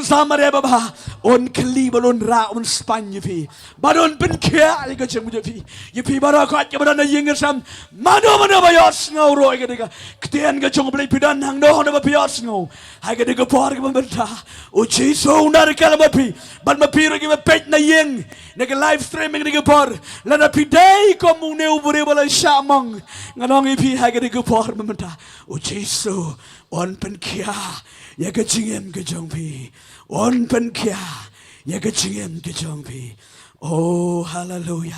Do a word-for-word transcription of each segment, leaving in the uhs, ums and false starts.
Samaria babha, un kylli bad un rah, un span ïa phi. Bad un pynkhiah ïa ka jingim jong phi. Ïa phi baroh khoit kiba don ha ïing ha sem, mano mano ba ïohsngew ruh ïa kane ka ktien ka jong U Blei, phi don hangno hangno ba phi ïohsngew. Ha kane ka por kaba mynta, U Jisu u nang ryngkat bad phi. Bad ma phi ruh kiba peit na ïing, na ka live streaming kane ka por, lada phi dei kum une u briew ba la shah mong, ngan ong ïa phi ha kane ka por mynta, U Jisu un pynkhiah ïa ka jingim ka jong phi. Un pynkhiah ïa ka jingim ka jong phi. Oh, haleluya.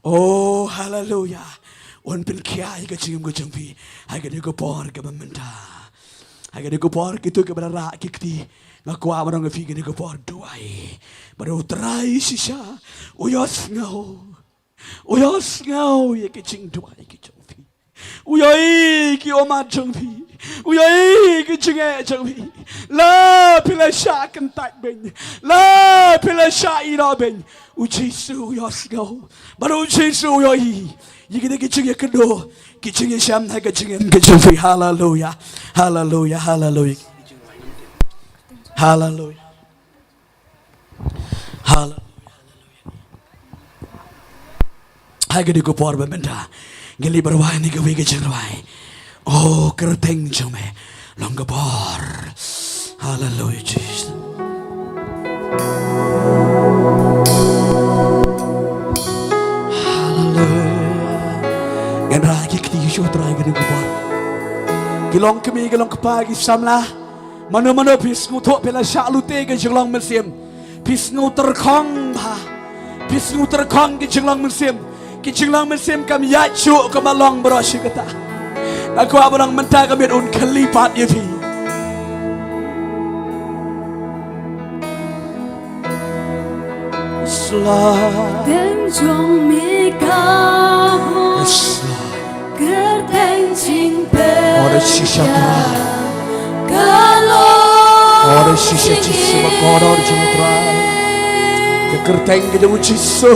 Oh, haleluya. Un pynkhiah ïa ka jingim ka jong phi ha kane ka por kaba mynta. Ha kane ka por, kito kiba la rah ki kti, nga kwah ban ong ïa phi, kane ka por duwai. Bad U Trai shisha u ïohsngew. U ïohsngew ïa ki jingduwai ki jong phi. U ïohi ki ummat jong phi. U ïohi ki jingeh jong phi. La phi la shah kyntait beiñ, la phi la shah ïehnoh beiñ, U Jisu u ïohsngew. Bad U Jisu u ïohi ïa kine ki jingïakynduh, ki jingïashem ha ka jingim ka jong phi. Haleluya. Haleluya. Haleluya. Haleluya. Haleluya. Ha kane ka por ba mynta, ngi leit ban rwai ïa kawei ka jingrwai. Oh, kyrteng jong me long ka bor. Haleluya, Jesus. Haleluya. Ngan rah ki kti sha U Trai ha kane ka por. Ki long kmie, ki long kpa, ki samla, mano mano phi sngewthuh phi la shah lute ka jinglong mynsiem, phi sngew tyrkhong bha, phi sngew tyrkhong ki jinglong mynsiem, ki jinglong mynsiem kam ïaid shuh kumba long baroh shi katta. Nga kwah ban ong mynta ka miet un kylli pat ïa phi. Yes, Lord. Kyrteng jong me ka bor. Yes, Lord. Kyrteng jingpynkhiah. Ora shisha Trai. Ka long. Ora shisha Jisu ba kordor jong U Trai. Ka kyrteng ka jong U Jisu.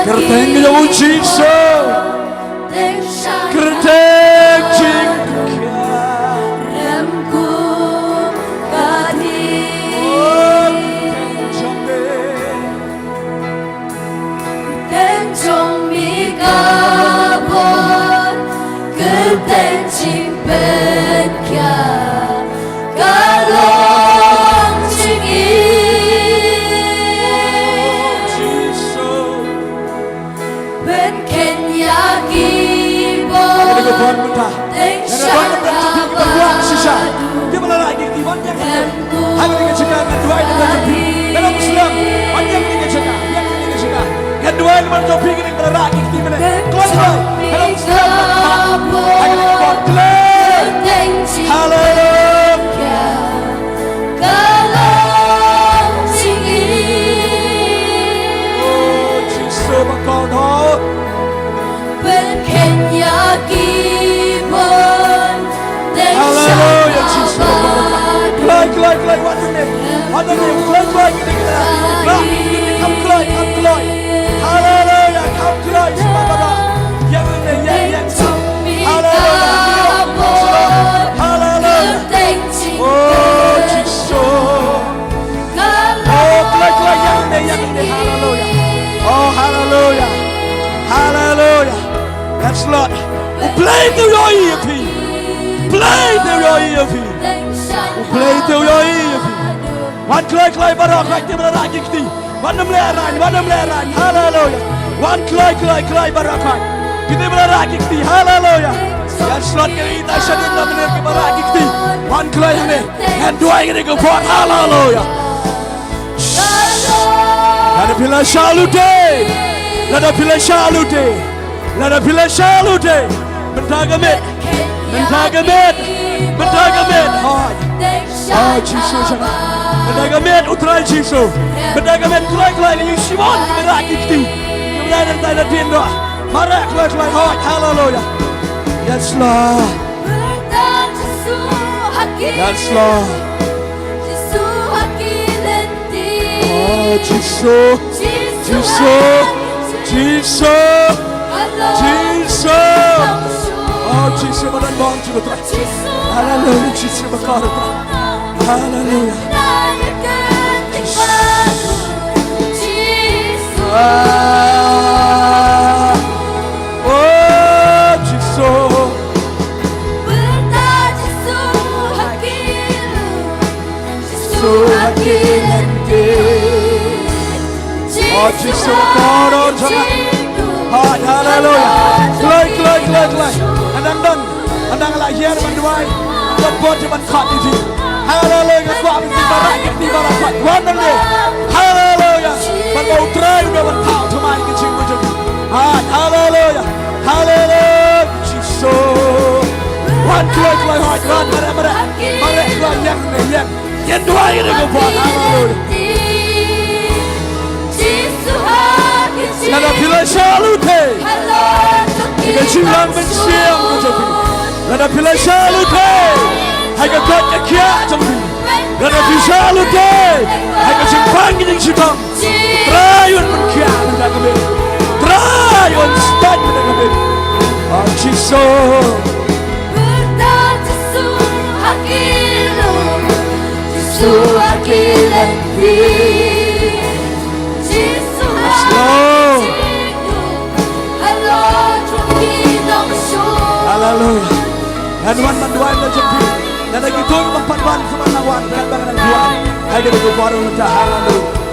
Kyrteng ka jong U Jisu. Kyrteng jingpynkhiah. Oh, kyrteng jong me. Kyrteng jong me ka bor, kyrteng jingpynkhiah, ka long jingim. Jisu. Pynkheiñ ïa ki bor. Kane ka bor mynta. Teng sha ka bor. Ki ba la rah ki kti, wan ïeng. Ha kane ka jaka ngan duwai namar jong phi. Ka long Muslim. Wan ïeng kane ka jaka. Ïeng kane ka jaka. Ngan duwai namar jong phi, kine ki ba la rah ki kti mynne. Kloi kloi. Ka long Muslim. Ha kane ka bor. Kloi. Haleluya. Ka long jingim. Oh, Jisu ba kordor. Pynkheiñ ïa ki bor. Haleluya, Jisu. Kloi, kloi, kloi, wan hangne. Wan hangne, kloi, kloi, kloi, kloi. Kham kloi, kham kloi. Haleluya, kham kloi, Jisu ba kordor. Ïeng hangne, ïeng, ïeng. Haleluya. Haleluya. Oh, Jisu. Oh, kloi, kloi, ïeng hangne, ïeng hangne. Haleluya. Oh, haleluya. Haleluya. Yes, Lord. U Blei te u ïohi ïa phi. U Blei te u ïohi ïa phi. U Blei te u ïohi ïa phi. Wan kloi kloi baroh, kito kiba la rah ki kti. Wan ym lehrain, wan ym lehrain. Haleluya. Wan kloi kloi kloi baroh. Kito kiba la rah ki kti. Haleluya. Ïa slot kane ita shadien na mynne kiba la rah ki kti. Wan kloi hangne. Ngan duwai kane ka por. Haleluya. Lada phi la shah lute. Lada phi la shah lute. Lada phi la shah lute. Mynta ka miet. Mynta ka miet. Mynta ka miet. Hoi. Oh, Jisu, Jisu. Mynta ka miet, U Trai Jisu. Mynta ka miet, kloi kloi, ïa u Simon, kiba rah ki kti. Kiba rah, rah, rah, rah, rah. Mareh, kloi kloi, hoi, haleluya. Yes, Lord. Yes, Lord. Oh, Jisu. Jisu. Jisu. Jisu. Oh, Jisu, ba don bor jong U Trai. Haleluya, Jisu bakor. Haleluya. Ah. Oh, Jisu. Jisu ha ki lynti. Oh, Jisu bakor, oh, jong nga. Haleluya. Kloi, kloi, kloi, kloi. Ngan dang don. Ngan dang lah ïaid ban duwai. Ngan don por jong ban khot ïa phi. Haleluya. Nga kwah ban phi baroh, phi baroh khot. Wan nangta. Haleluya. Bad ba U Trai un wan thaw thymmai ka jingmut jong phi. Haleluya. Haleluya. Jisu. Wan kloi kloi, hoi, wan, mareh, mareh. Mareh kloi, ïeng ne, ïeng. Ïeng duwai ne ko Kpa. Haleluya. Lada phi la shah lute ïa ka jingrang mynsiem ka jong phi, lada phi la shah lute ha ka koit ka khiah jong phi, lada phi shah lute ha ka jingpang ka jingshitom, Trai un pynkhiah mynta ka miet. Trai un stet mynta ka miet. Oh, Jisu. Jisu ha ki lynti. Yes, Lord. Haleluya. Ngan wan ban duwai na jong phi. Lada kito kiba pat wan, sngewbha wan katba ngan duwai. Hai, kito kiba wan, haleluya.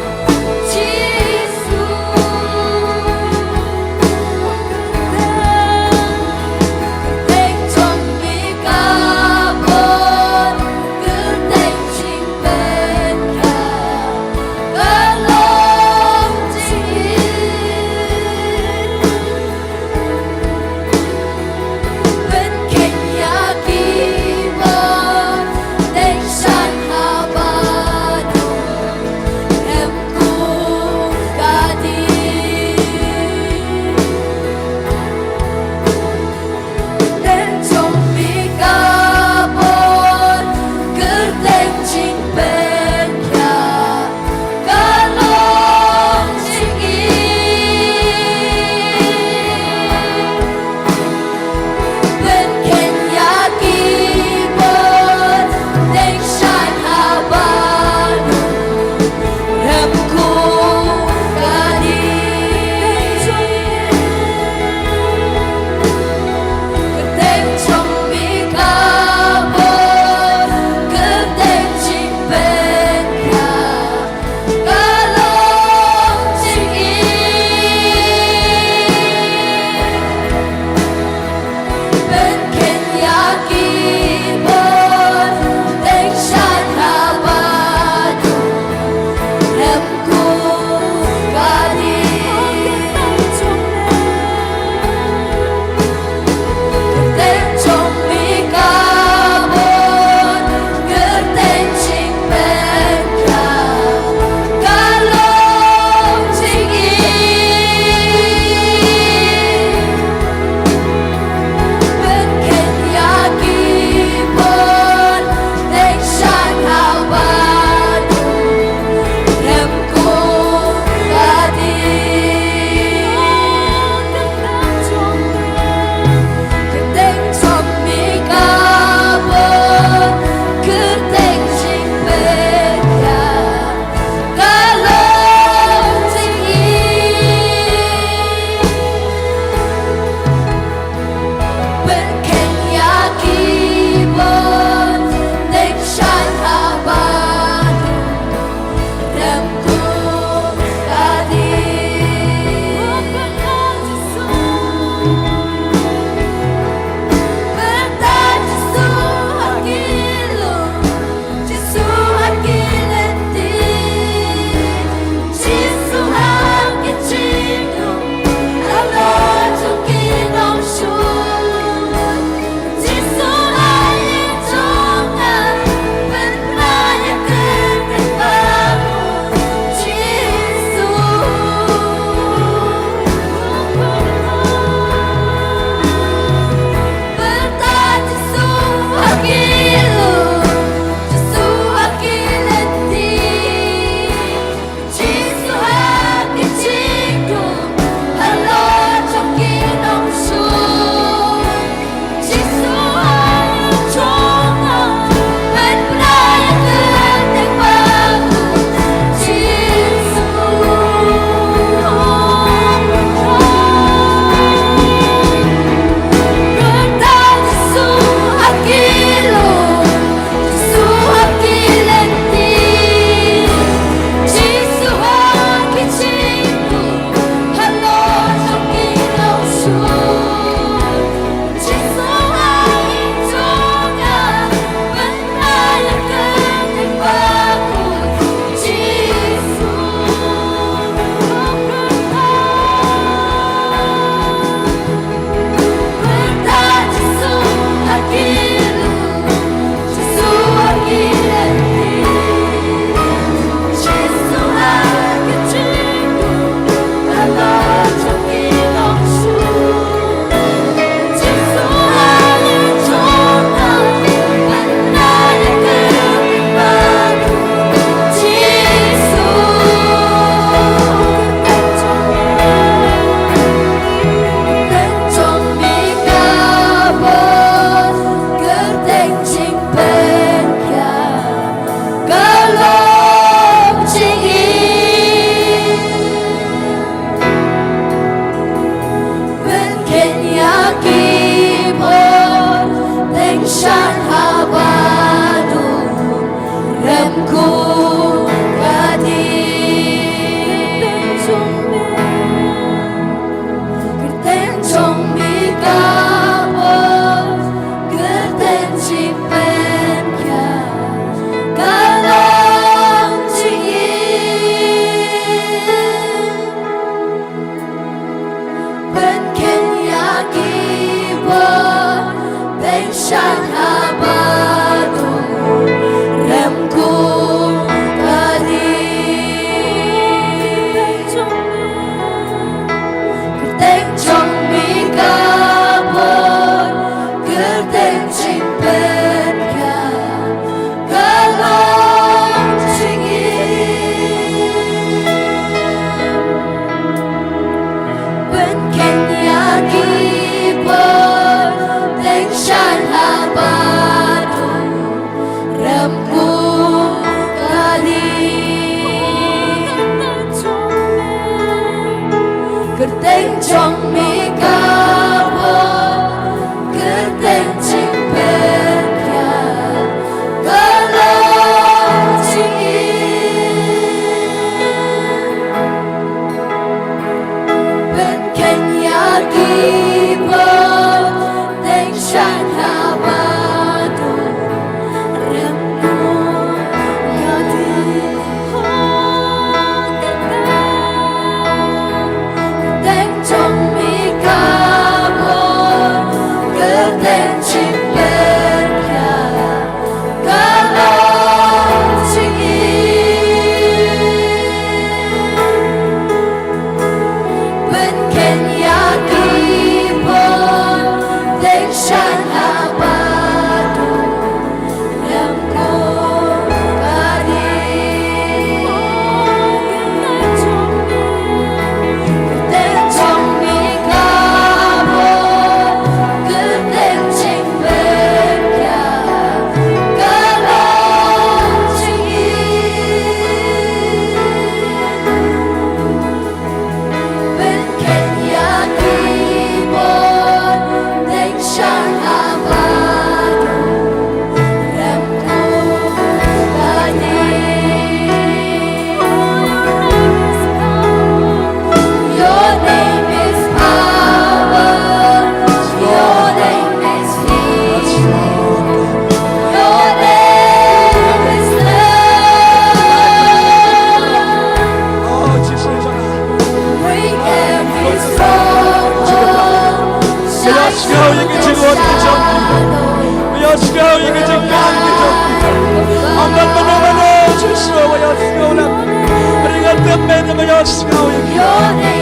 Ïohsngew ïa ki.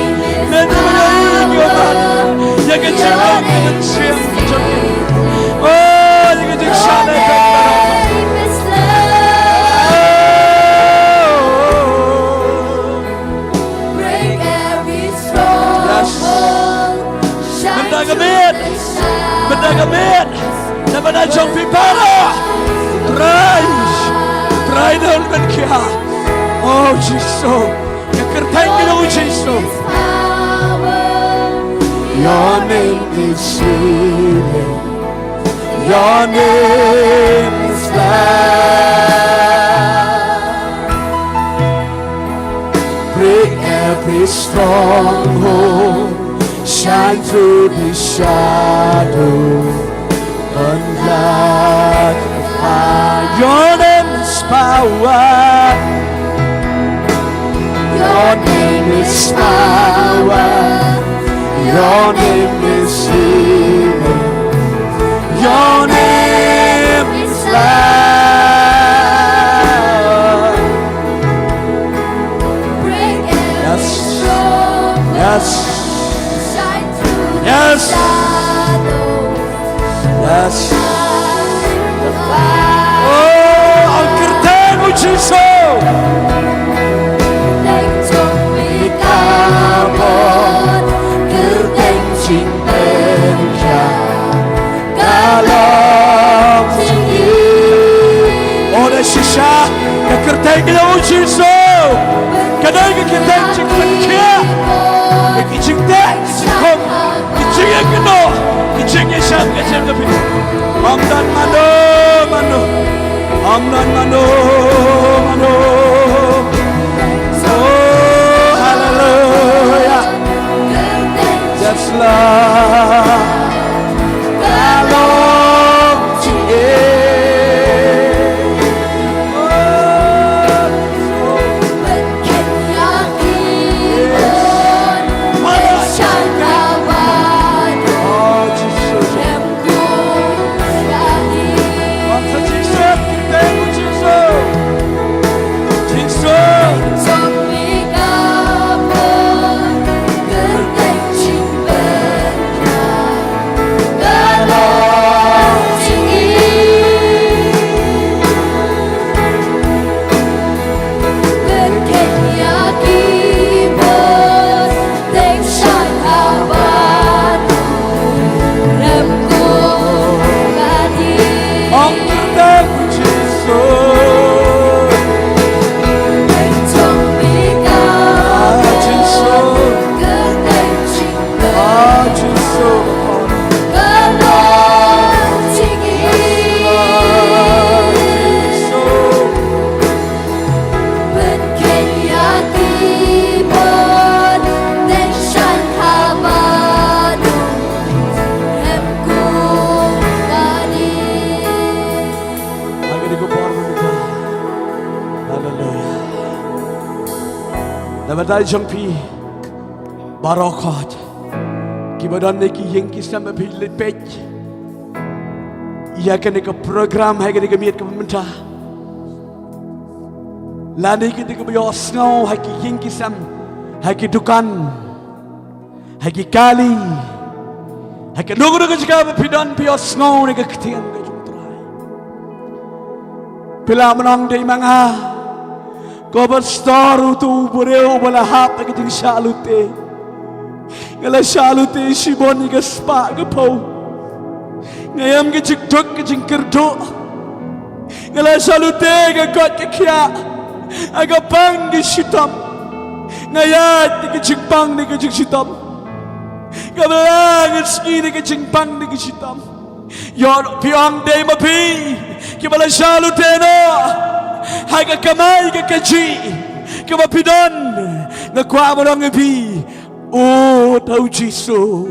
Your name is power. Ïa ka jingim ka jingim jong ki. Oh, ïa ka jingshah leh ka. Break every stronghold. Yes. Mynta ka miet. Mynta ka miet. Na bynta jong phi baroh. Trai. Trai don ban khia. Oh, Jisu. Ka kyrteng ka jong u Jisu. Your name is healing. Your name is life. Break every stronghold. Shine through the shadow. Burn like a fire. Your name is power. Your name is power. Your name is healing. Your name is life. Break every stronghold. Yes. Yes. Shine through the shadows. Yes. Oh, ong kyrteng u Jisu. Kyrteng jong phi ka bor, kyrteng jingpynkhia ka long jong ngi. Oh, da shisha ka kyrteng ka jong u Jisu. Ka dei ka kyrteng jingpynkhia. Ka jingteh jingkhum. Ki jingïakynduh, ki jingïashem, ki jingïapynduh. Ym don mano, mano. Ym don mano, mano. Oh, hallelujah. Yes, Lord. Haleluya. Na bynta jong phi baroh kot kiba don ha ki ïing ki sem ba phi leit peit ïa kane ka program ha kane ka miet kaba mynta. Lane kito kiba ïohsngew ha ki ïing ki sem, ha ki dukan, ha ki kali, ha kano kano ka jaka ba phi don, phi ïohsngew na ka ktien ka jong U Trai. Phi lah ban ong, dei ma nga ko pastor uto u briew uba la hap ha ka jingshah lute. Nga la shah lute shibun ïa ka spah ka phew. Nga ïam ka jingduk ka jingkyrduh. Nga la shah lute ka koit ka khiah ha ka pang ka shitom. Nga ïaid da ka jingpang da ka jingshitom. Nga la ngan sngi da ka jingpang da ka shitom. Ïoh phi ong, dei ma phi kiba la shah lute noh ha ka kamai ka kajih kaba phi don. Nga kwah ban ong ïa phi, ud ha u Jisu.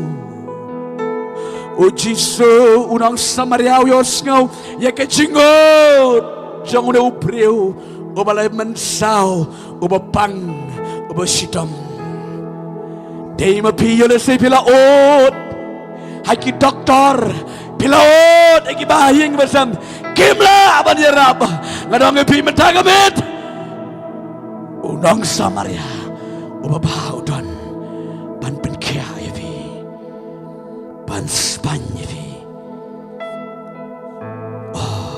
U Jisu, u nong Samaria u ïohsngew ïa ka jingud jong une u briew uba la mynsaw, uba pang, uba shitom. Dei ma phi, ïoh lehse phi la ud ha ki doktor, phi la ud ha ki bahaïing basem, kim lah ban ïarap. Nga ong ïa phi mynta ka miet, u nong Samaria Uba bha u don ban pynkhiah ïa phi, ban spaiñ ïa phi. Oh,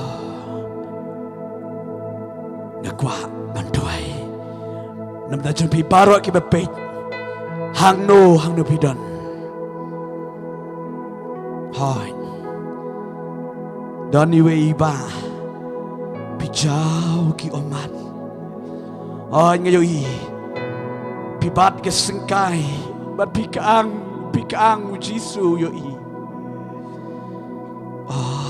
nga kwah ban duwai na bynta jong phi baroh kiba peit, hangno hangno phi don. Hooid, don iwei i bah, phi jaw ki ummat. Hooid, nga ïohi phi bat ka syngkai bad phi kang, phi kang, u Jisu u ïohi. Oh.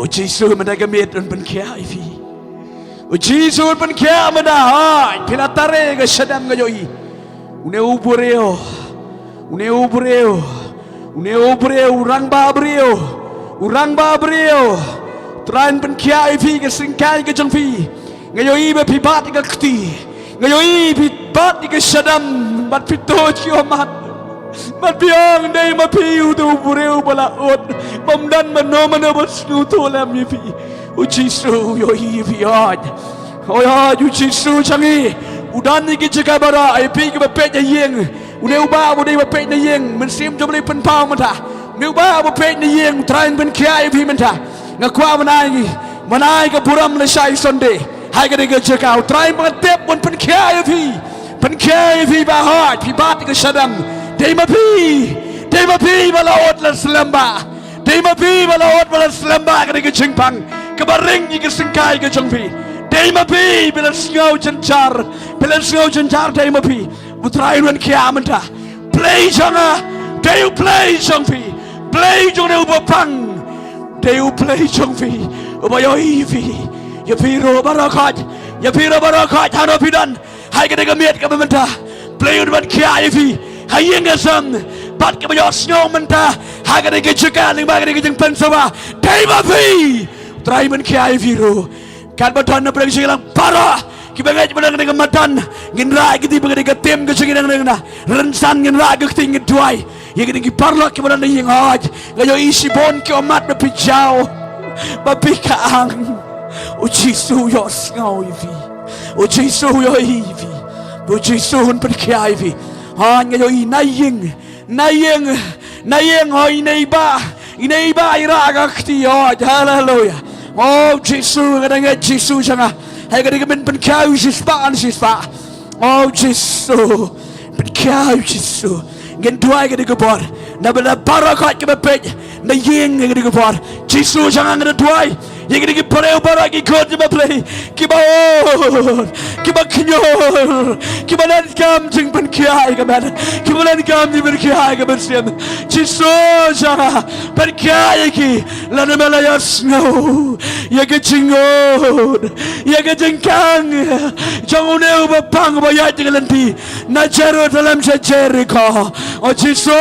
U Jisu mynta ka miet un pynkhiah ïa phi. U Jisu un pynkhiah mynta. Hooid, phi la tare ka shadem, nga ïohi. Une u briew, une u briew, une u briew, u rangbah briew, u rangbah briew. Trai un pynkhiah ïa phi ka syngkai ka jong phi. Nga ïohi ba phi bat ïa ka kti, nga ïohi phi bat ïa ka shadem, bad phi tuid ki ummat, bad phi ong, dei ma phi uto u briew ba la ud, bym don mano mano ba sngewthuh lem ïa phi. U Jisu u ïohi ïa phi, hooid. Hooid, hooid, u Jisu jong ngi u don ha ki jaka baroh. Ïa phi kiba peit na ïing, une u bah uba dei ba peit na ïing, Mynsiem jong U Blei pynpaw mynta. Une u bah uba peit na ïing, Trai un pynkhiah ïa phi mynta. Nga kwah ban ai, ban ai ka burom lashai Sunday ha kane ka jaka. U Trai ba nga tip un pynkhiah ïa phi. Pynkhiah ïa phi bah, hooid, phi bat ïa ka shadem. Dei ma phi, dei ma phi ba la ud la slem bah. Dei ma phi ba la ud ba la slem bah ha kane ka jingpang kaba ring ïa ka syngkai ka jong phi. Dei ma phi ba la sngew jynjar, ba la sngew jynjar, dei ma phi. U Trai un pynkhiah mynta. Blei jong nga, dei U Blei jong phi. Blei jong une uba pang, dei U Blei jong phi, uba ïohi ïa phi. Ïa phi ruh baroh khoit, ïa phi ruh baroh khoit, hangno phi don ha kane ka miet kaba mynta. Blei un pynkhiah ïa phi ha ïing ha sem, bad kaba ïohsngew mynta ha kane ka jaka lyngba kane ka jingpynsawa. Dei ma phi. Trai un pynkhiah ïa phi ruh. Katba don na pdeng jingïalang baroh kiba ngeit ba na kane ka madan ngin rah ïa ka kti, ba kane ka tim ka jong ngi na kane ka rynsan ngin rah ïa ka kti, ngin duwai ïa kine ki paralok kiba don na ïing. Hooid, nga ïohi shibun ki ummat ba phi jaw, ba phi kang. U Jisu u ïohsngew ïa phi. U Jisu u ïohi ïa phi. U Jisu un pynkhiah ïa phi. Hooid, nga ïohi na ïing, na ïing, na ïing, hooid, ine i bah, ine i bah i rah ïa ka kti, hooid. Haleluya. O Jisu, nga da ngeit Jisu jong nga. Hei, ka dei ka min pynkhiah u shispah, an shispah. O Jisu, pynkhiah u Jisu. Ngin duwai ïa kane ka por na bynta baroh khoit kiba peit na ïing ïa kane ka por. Jisu jong nga, nga da duwai ïa kine ki briew baroh, ki khun jong U Blei kiba ur, kiba kñiur, kiba donkam jingpynkhiah ïa ka met, kiba donkam jingpynkhiah ïa ka mynsiem. Jisu jong nga, pynkhiah ïa ki lada me la ïohsngew ïa ka jingud, ïa ka jingkang jong une uba pang uba ïaid ïa ka lynti na Jerusalem sha Jeriko. O Jisu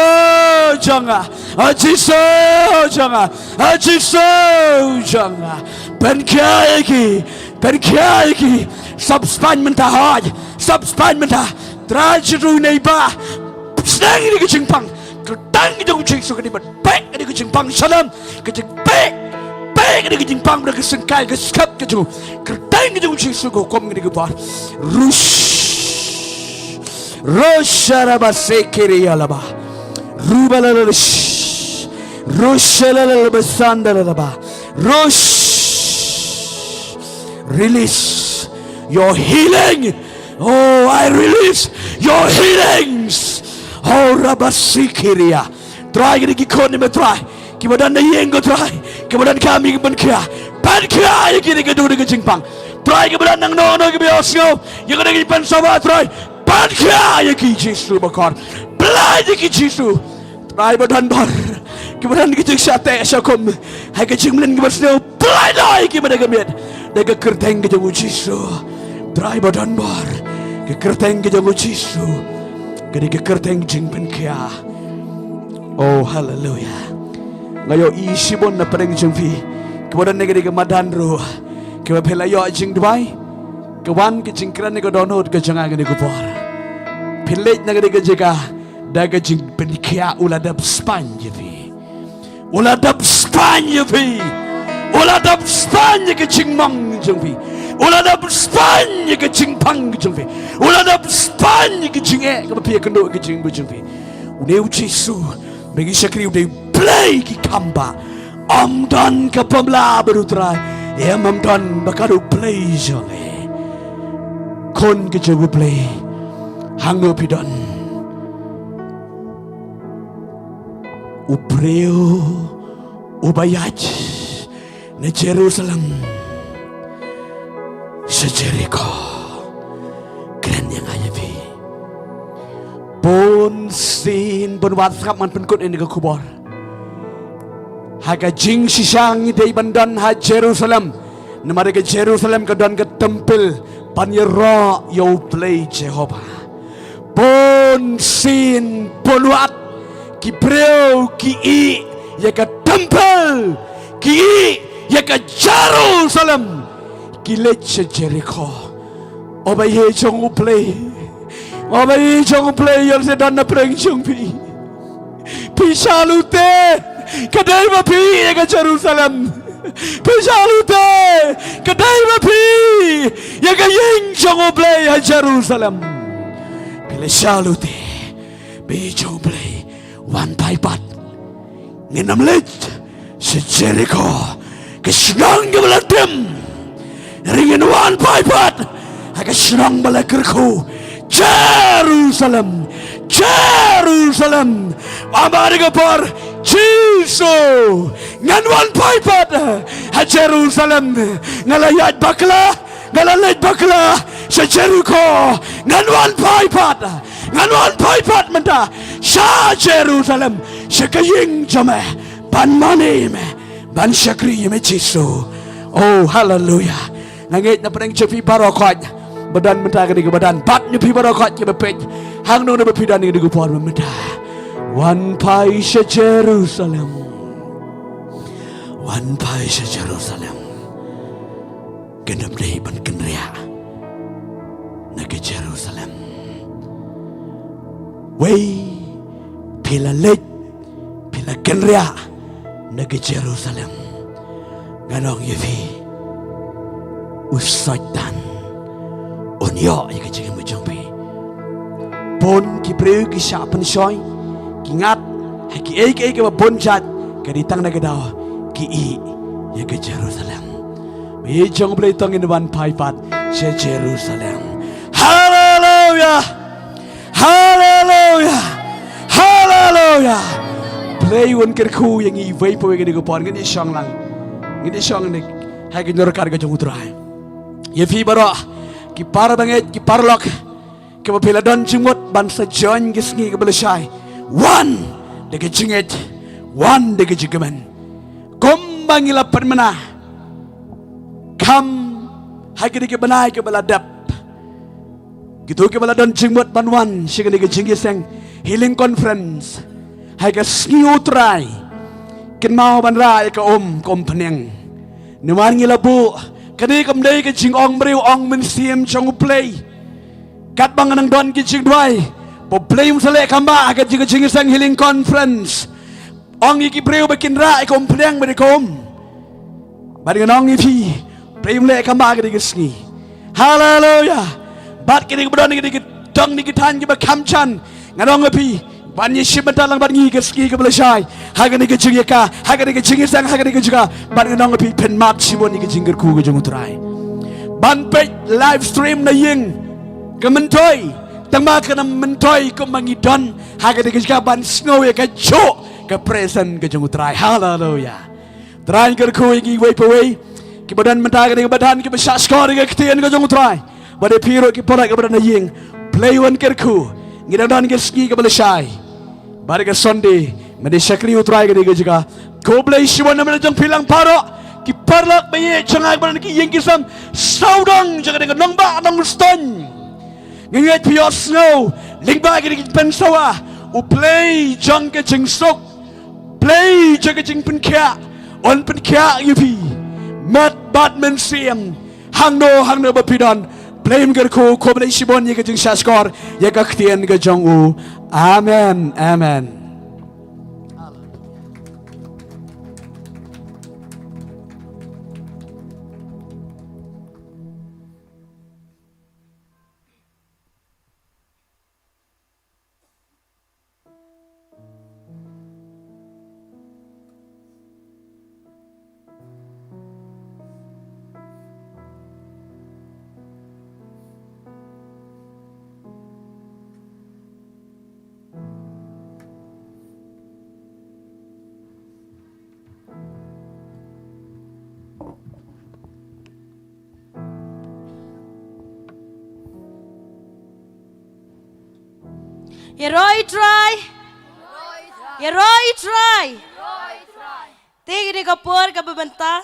jong nga, o Jisu jong nga, o Jisu jong nga, pynkhiah ïa ki, pynkhiah ïa ki. Sop spaiñ mynta, hooid, sop spaiñ mynta. Trai, Jisu, ine i bah, sdang ïa ka jingpang. Kyrteng ka jong U Jisu, ka dei ban pek ïa ka jingpang shalom, ka jingpek, pek ïa ka jingpang, ka syngkai, ka skep ka jong u. Kyrteng ka jong U Jisu, ka hukum ïa ka por. Rush. Rush, araba sekiri alaba. Rubalalash. Rush, alalaba, sandalaba. Rush. Release your healing. Oh, I release your healings. Oh, rabasikiria. Trai, kine ki khun jong me, Trai, kiba don na ïing, ko Trai, kiba donkam ïa ka pynkhiah, pynkhiah ïa ki da ka dur da ka jingpang. Trai, kiba don nangno nangno kiba ïohsngew ïa kane ka jingpynsawa, Trai, pynkhiah ïa ki, Jisu bakor. Blei ïa ki, Jisu. Trai ba don bor, kiba don ki jingshah teh shah kum, ha ka jingmlien kaba sniew, Blei, la ïa ki mynta ka miet da ka kyrteng ka jong U Jisu. Trai ba don bor, ka kyrteng ka jong U Jisu ka dei ka kyrteng jingpynkhiah. Oh, haleluya. Nga ïohi shibun na pdeng jong phi kiba don na kane ka madan ruh, kiba phi la ïoh jingduwai, ka wan ka jingkren ïa ka dohnud ka jong nga kane ka por. Phi leit na kane ka jaka da ka jingpynkhiah. U la dep spaiñ ïa phi. U la dep spaiñ ïa phi. U la dep spaiñ ïa ka jingmong jong phi. U la dep spaiñ ïa ka jingpang ka jong phi. U la dep spaiñ ïa ka jingeh kaba phi ïakynduh ïa ka jingim ka jong phi. Une u Jisu ba ngi shakri u dei Blei ki kham ba. Ym don kaba bha bad u Trai. Em, ym don ba ka dei u Blei jong ngi. Khun ka jong u Blei. Hangno phi don? U briew uba ïaid na Jerusalem sha Jeriko. Kren ïa nga ïa phi. Bun sien bun wat sngap ngan pynkut ïa kane ka khubor. Ha ka jingshisha ngi dei ban don ha Jerusalem. Namar ka Jerusalem ka don ka templ ban ïaroh ïa u Blei Jehobah. Bun sien bun wat ki briew ki ïeh ïa ka templ, ki ïeh ïa ka Jerusalem, ki leit sha Jeriko. O ba ïeit jong u Blei, o ba ïeit jong u Blei, ïoh sa don na pdeng jong phi. Phi shah lute, ka dei ba phi ïeh ïa ka Jerusalem. Phi shah lute, ka dei ba phi ïeh ïa ka ïing jong u Blei ha Jerusalem. Phi la shah lute, ba ïeit jong u Blei, wan phai pat. Ngin ym leit sha Jeriko, ka shnong kaba la dim. Hynrei ngin wan phai pat ha ka shnong ba la kyrkhu Jerusalem, Jerusalem. Ym ba dei ka por, Jisu, ngan wan phai pat ha Jerusalem. Nga la ïaid bakla, nga la leit bakla sha Jeriko. Ngan wan phai pat, ngan wan phai pat mynta sha Jerusalem, sha ka ïing jong me, ban mane ïa me, ban shakri ïa me Jisu. Oh, haleluya. Nga ngeit na pdeng jong phi baroh khoit ba don mynta kane kaba don, bad na phi baroh khoit kiba peit, hangno hangno ba phi don kane ka por mynta. Wan phai sha Jerusalem. Wan phai sha Jerusalem. Kan ym dei ban kynriah na ka Jerusalem. Wei, phi la leit, phi la kynriah na ka Jerusalem. Ngan ong ïa phi, u Soitan un ïoh ïa ka jingim ka jong phi. Bun ki briew ki shah pynshoi, ki ngat ha kiei kiei kiba bun jait, ka dei tang na ka daw ki ïeh ïa ka Jerusalem. Ba ïeit jong u Blei, to ngin wan phai pat sha Jerusalem. Haleluya! Haleluya! Haleluya! Blei un kyrkhu ïa ngi iwei pa iwei kane ka por. Ngin ïa shong lang, ngin ïa shong ne ha ka jingïaroh ka jong u Trai. Ïa phi baroh ki para bangeit, ki paralok, kiba phi la don jingmut ban sa join ka sngi kaba lashai, wan da ka jingngeit, wan da ka jingkmen. Kumba ngi la pynmynna, kham ha kine ki bnai kiba la dep, kito kiba la don jingmut ban wan sha kane ka jingïaseng healing conference ha ka sngi u Trai, kynmaw ban rah ïa ka um, ka umphniang. Namar ngi la buh, kane kam dei ka jingong briew, ong mynsiem jong u Blei. Katba nga nang don ki jingduwai, ba u Blei un sa leh kham bha ha ka jing, ka jingïaseng healing conference. Ong ïa ki briew ba kin rah ïa ka umphniang, ba dei ka um. Bad ngan ong ïa phi, u Blei un leh kham bha ha kane ka sngi. Haleluya. Bad kine kiba don, kine ki dong, kine ki thaiñ kiba kham jan, ngan ong ïa phi, ban ïashim bynta lang bad ngi ka sngi kaba lashai ha kane ka jingïaka, ha kane ka jingïaseng, ha kane ka jaka. Bad ngan ong ïa phi, phin mad shibun ïa ka jingkyrkhu ka jong u Trai. Ban peit live stream na ïing, ka myntoi, tang ba kan ym myntoi kumba ngi don ha kane ka jaka ban sngew ïa kajuh ka presence ka jong u Trai. Haleluya. Trai un kyrkhu ïa ngi iwei pa iwei kiba don mynta ha kane ka bynta, kiba shah shkor ïa ka ktien ka jong u Trai. Bad ïa phi ruh ki paralok kiba don ha ïing, Blei un kyrkhu. Ngi dang don ka sngi kaba lashai, bad ka Sunday, mynta shakri u Trai ha kane ka jaka. Khublei shibun na bynta jong phi lang baroh ki paralok ba ïeit jong nga kiba don ha ki ïing ki sem sawdong jong ka nongbah Nongstoiñ. Nga ngeit phi ïohsngew lyngba kine ki jingpynsawa, u Blei jong ka jingsuk, Blei jong ka jingpynkhiah, un pynkhiah ïa phi met bad mynsiem. Hangno hangno ba phi don, Blei un kyrkhu. Khublei shibun ïa ka jingshah shkor ïa ka ktien ka jong u. Amen. Amen. Ïaroh i Trai. Ïaroh i Trai. Te kane ka por kaba mynta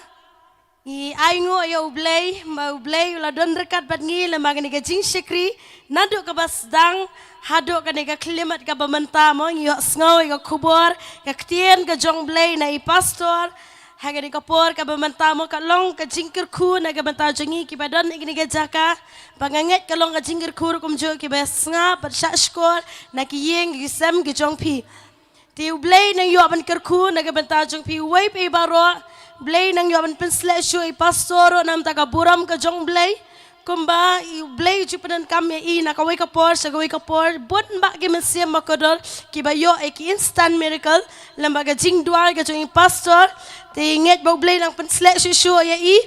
ngi ai nguh ïa U Blei, ba U Blei u la don ryngkat bad ngi lem ha kane ka jingshakri naduh kaba sdang haduh kane ka khyllipmat kaba mynta mo. Ngi ïohsngew ïa ka khubor, ka ktien ka jong U Blei na i pastor. Ha kane ka por kaba mynta mo ka long ka jingkyrkhu na ka bynta jong ngi kiba don ha kane ka jaka. Ba nga ngeit ka long ka jingkyrkhu ruh kumjuh kiba sngap bad shah shkor na ki ïing ki sem ki jong phi. Te U Blei nang ïoh ban kyrkhu na ka bynta jong phi uwei pa uwei baroh. Blei nang ïoh ban pynshlur shuh i pastor ruh na ka bynta ka burom ka jong U Blei. Kumba i U Blei u ju pyndonkam ïa i na kawei ka por sha kawei ka por, bun bah ki mynsiem ba kordor kiba ïoh ïa ki instant miracle lem bad ka jingduwai ka jong i pastor. Te ngeit ba U Blei nang pynshlur shuh shuh ïa i.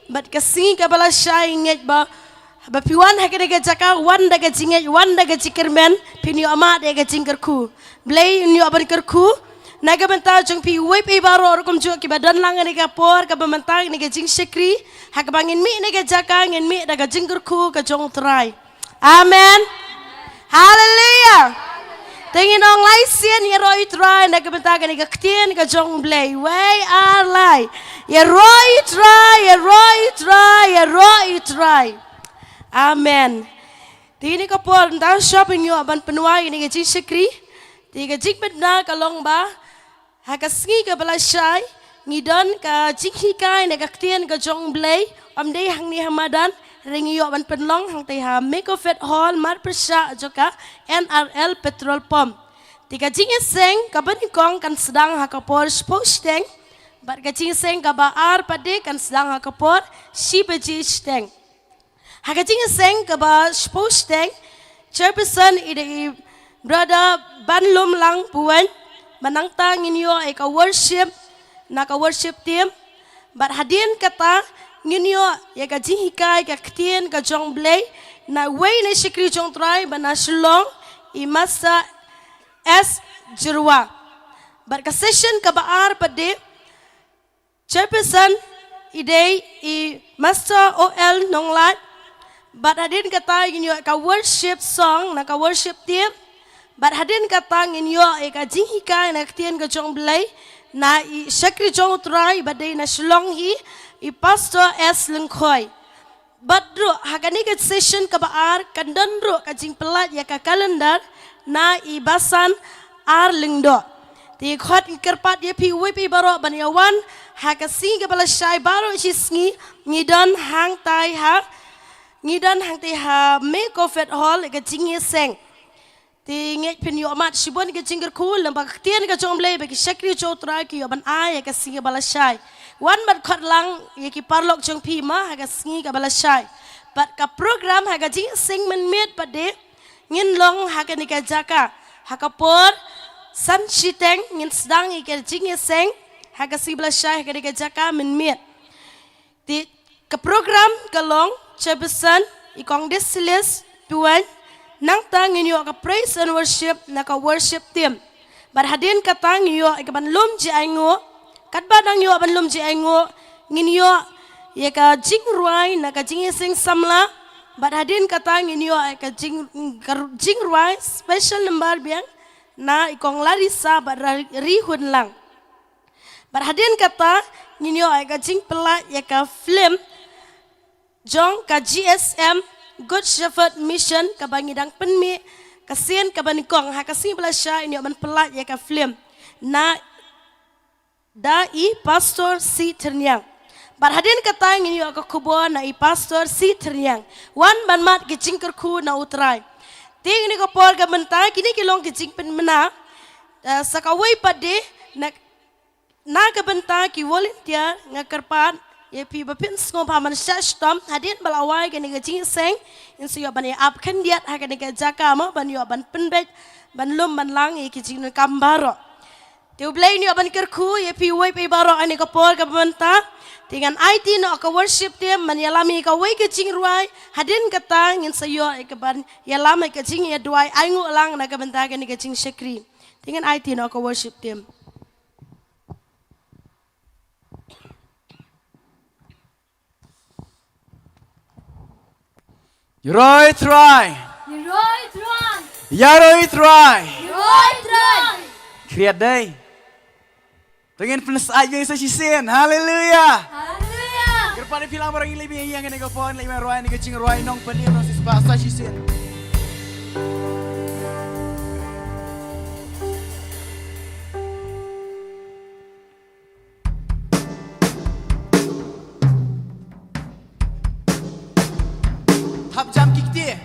Bad ka sngi kaba lashai ngeit ba, ba phi wan ha kane ka jaka, wan da ka jingngeit, wan da ka jingkyrmen, phin ïoh mad ïa ka jingkyrkhu. Blei un ïoh ban kyrkhu na ka bynta jong phi uwei pa uwei baroh ruh kumjuh kiba don lang ha kane ka por kaba mynta ha kane ka jingshakri. Ha kaba ngin mih ha kane ka jaka ngin mih da ka jingkyrkhu ka jong U Trai. Amen. Haleluia. Te ngin ong lai sien, ïaroh i Trai na ka bynta kane ka ktien ka jong U Blei. Wei ar lai. Ïaroh i Trai, ïaroh i Trai, ïaroh i Trai. Amen. Te kane ka por nda shop ïoh ban pynwai kane ka jingshakri. Te ka jingpynbna ka long ba ha ka sngi kaba lashai ngi don ka jinghikai na ka ktien ka jong U Blei, ym dei hangne ha madan, hynrei ngi ïoh ban pynlong hangtei ha Mekofet Hall, marpyrshah jong ka N R L petrol pump. Te ka jingïaseng kaba nyngkong kan sdang ha ka por shiphew shiteng, bad ka jingïaseng kaba ar pat de kan sdang ha ka por shi baje shiteng. Ha ka jingïaseng kaba shiphew shiteng, chairperson i dei i Brother Banlum Lang Puwen, ba nangta ngin ïoh ïa ka worship na ka worship team. Bad hadien kata ngin ïoh ïa ka jinghikai ka ktien ka jong U Blei na wei na shakri jong U Trai ba na Shillong, i Master S Jyrwa. Bad ka session kaba ar pat de, chairperson i dei i Master O L Nonglait. Bad hadien kata ngin ïoh ka worship song na ka worship team. Bad hadien kata ngin ïoh ïa ka jinghikai na ka ktien ka jong U Blei na i shakri jong U Trai ba dei na Shillong hi, i Pastor S Lyngkhoi. Bad ruh ha kane ka session kaba ar kan don ruh ka jingpynlait ïa ka calendar na i Basan R Lyngdoh. Te khot ngi kyrpad ïa phi uwei pa uwei baroh ban ïa wan ha ka sngi kaba lashai baroh shi sngi ngi don hangtai ha, ngi don hangtai ha Mekofet Hall ïa ka jingïaseng. Te ngeit phin ïoh mad shibun ka jingkyrkhu lem bad ka ktien ka jong U Blei ba ki shakri jong U Trai ki ïoh ban ai ïa ka sngi kaba lashai. Wan bad khot lang ïa ki paralok jong phi mo ha ka sngi kaba lashai. Bad ka program ha ka jingïaseng mynmiet pat de ngin long ha kane ka jaka ha ka por san shiteng ngin sdang ïa ka jingïaseng ha ka sngi kaba lashai ha kane ka jaka mynmiet. Te ka program ka long chairperson i Kong Desilis Puwan, nangta ngin ïoh ka praise and worship na ka worship team. Bad hadien kata ngin ïoh ïa ka ban lum jingainguh, katba dang ïoh ban lum jingainguh ngin ïoh ïa ka jingrwai na ka jingïaseng samla. Bad hadien kata ngin ïoh ïa ka jing, ka jingrwai special number biang na i Kong Larissa bad Ra-, Rihun Lang. Bad hadien kata ngin ïoh ïa ka jingpynlait ïa ka film jong ka G S M, Good Shepherd Mission, kaba ngi dang pynmih ka sien kaba nyngkong ha ka sngi ba lashai ngin ïoh ban pynlait ïa ka film na da i Pastor C Tyrniang. Bad hadien kata ngin ïoh ka khubor na i Pastor C Tyrniang. Wan ban mad ka jingkyrkhu na U Trai. Te kine ki por ka mynta kine ki long ka jingpynmih na, eh, sa kawei pat de na na ka bynta ki volunteer nga kyrpad ïa phi ba phin sngewbha ban shah shitom hadien ba la wai kane ka jingïaseng, ngin sa ïoh ban ïa ap khyndiat ha kane ka jaka mo ban ïoh ban pynbeit ban lum ban lang ïa ki jingdonkam baroh. Te U Blei un ïoh ban kyrkhu ïa phi uwei pa uwei baroh ha kane ka por kaba mynta. Te ngan aiti noh ka worship team ban ïalam ïa kawei ka jingrwai, hadien kata ngin sa ïoh ïa ka ban ïalam ïa ka jingïaduwai ainguh lang na ka bynta kane ka jingshakri. Te ngan aiti noh ka worship team. Ïaroh i Trai. Ïaroh i Trai. Ïarohi Trai. Ïarohi Trai. Khriat dei. Te ngin pynsyaid ïa sa shisien. Haleluya. Haleluya. Kyrpad ïa phi lang baroh, ngi leit biang ïa kane ka por, leit biang rwai, kane ka jingrwai Nongpynim Nongsiewspah sa shisien. Thap jam ki kti.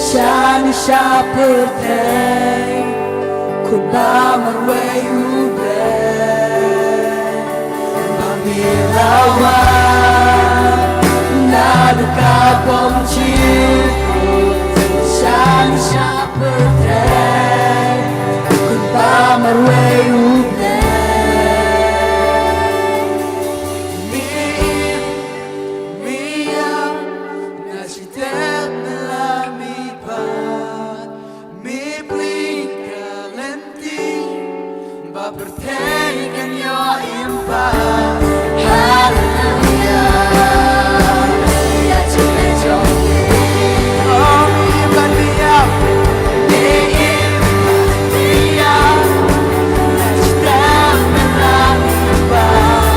Shane sha pyrthei, kumba marwei U Blei. Ba ngi la wan naduh ka bymjukut, shane sha pyrthei, kumba marwei U Blei. Mi im, mi ïap, na shi step, na la mi pat. Mi plie ka lynti, ba pyrthei kan ïoh im pat. Haleluya. Ïa jong ngi, jong ngi. Oh, mi ban ïap, mi im, mi ïap. Na shi step, na la mi pat.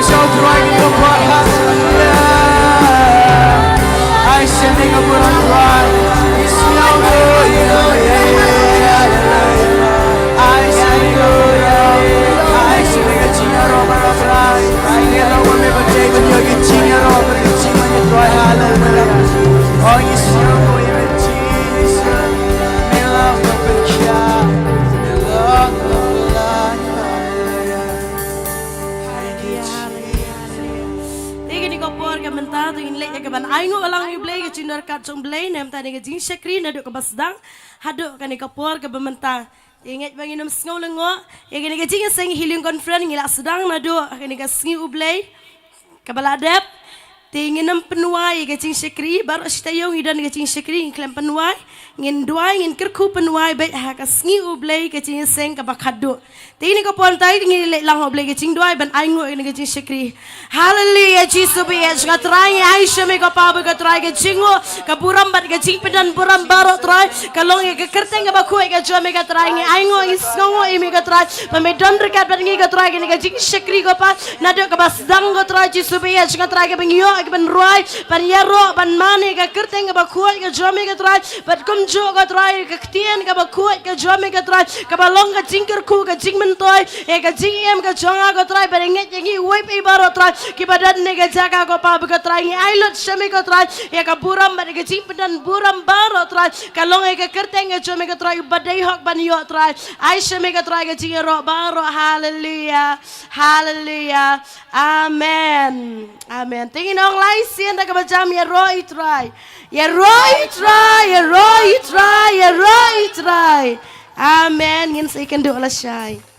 Sha u Trai ngi kyrpad, haleluya. Ai sha me ka burom Trai. Ngi sngew ïa u, ïa u, ïa u, ïa u, ïa u. Ai sha me ka burom, ai sha me ka jingïaroh baroh Trai. Ai ïaroh ma me ba dei ban ïoh ka jingïaroh bad ka jingmane Trai, haleluya. Oh ngi sngew ïa u Jisu. Me la u pynkhia. Me la u pynkhia. Haleluya, haleluya, haleluya. Te kane ka por ka mynta, te ngin leit ïa ka ban ainguh lang ïa u Blei, ka jingdonkam jong u Blei, na ka bynta kane ka jingshakri naduh kaba sdang haduh kane ka por kaba mynta. Te ngeit ba ngin ym sngew lyngngoh ïa kane ka jingïaseng healing conference, ngi la sdang naduh kane ka sngi u Blei kaba la dep. Te ngin ym pynwai ïa ka jingshakri, baroh shi taïew ngi don ka jingshakri, ngin khlem pynwai. Ngin duwai, ngin kyrkhu pynwai beit ha ka sngi u Blei ka jingïaseng kaba khatduh. Te kane ka por mynta te ngin leit lang ha u Blei ka jingduwai ban ainguh ïa kane ka jingshakri. Haleluya, Jisu ba ïeit, nga Trai ngi ai sha me ko Pa ba ko Trai ka jingnguh, ka burom bad ka jingpyndonkam burom baroh Trai. Ka long ïa ka kyrteng kaba khuid ka jong me ko Trai, ngi ainguh, ngi sngewnguh ïa me ko Trai. Ba me don ryngkat bad ngi ko Trai, kane ka jingshakri ko Pa. Naduh kaba sdang ko Trai Jisu ba ïeit, nga Trai kaba ngi ïoh, kaba ngi rwai, ban ïaroh, ban mane ïa ka kyrteng kaba khuid ka jong me ko Trai. Bad kumjuh ko Trai, ka ktien kaba khuid ka jong me ko Trai, kaba long ka jingkyrkhu, ka jingmyntoi ïa ka jingim ka jong nga ko Trai, bad ngeit ïa ngi uwei pa uwei baroh Trai, kiba don ha kane ka jaka ko Pa ba ko Trai, ngi ai lut sha me ko Trai ïa ka burom bad ïa ka jingpyndonkam burom baroh Trai. Ka long ïa ka kyrteng ka jong me ko Trai, uba dei hok ban ïoh Trai. Ai sha me ko Trai ka jingïaroh baroh. Haleluya. Haleluya. Amen. Amen. Te ngin ong lai sien da kaba jam, ïaroh ïa u Trai. Ïaroh ïa u Trai, ïaroh ïa u Trai, ïaroh ïa u Trai. Amen. Ngin sa ïakynduh lashai.